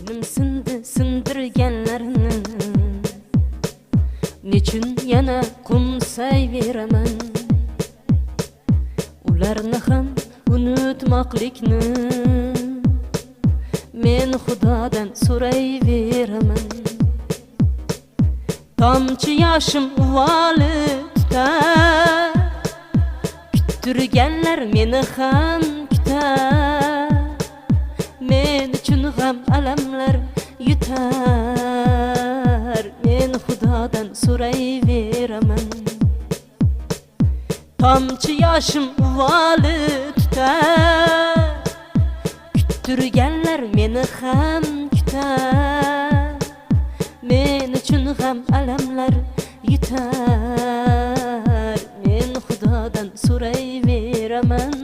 Ko'nglim sindi sindirganlarini, nechun yana qo'msayveraman? Ularni ham unutmoqlikni men Xudodan so'rayveraman. Tomchi yoshim uvoli tutar, kuttirganlar meni ham kutar. Men uchun g'am alamlar yutar, men Xudodan so'rayveraman. Tomchi yoshim uvoli tutar, kuttirganlar meni ham kutar. Men uchun g'am alamlar yutar, men Xudodan so'rayveraman.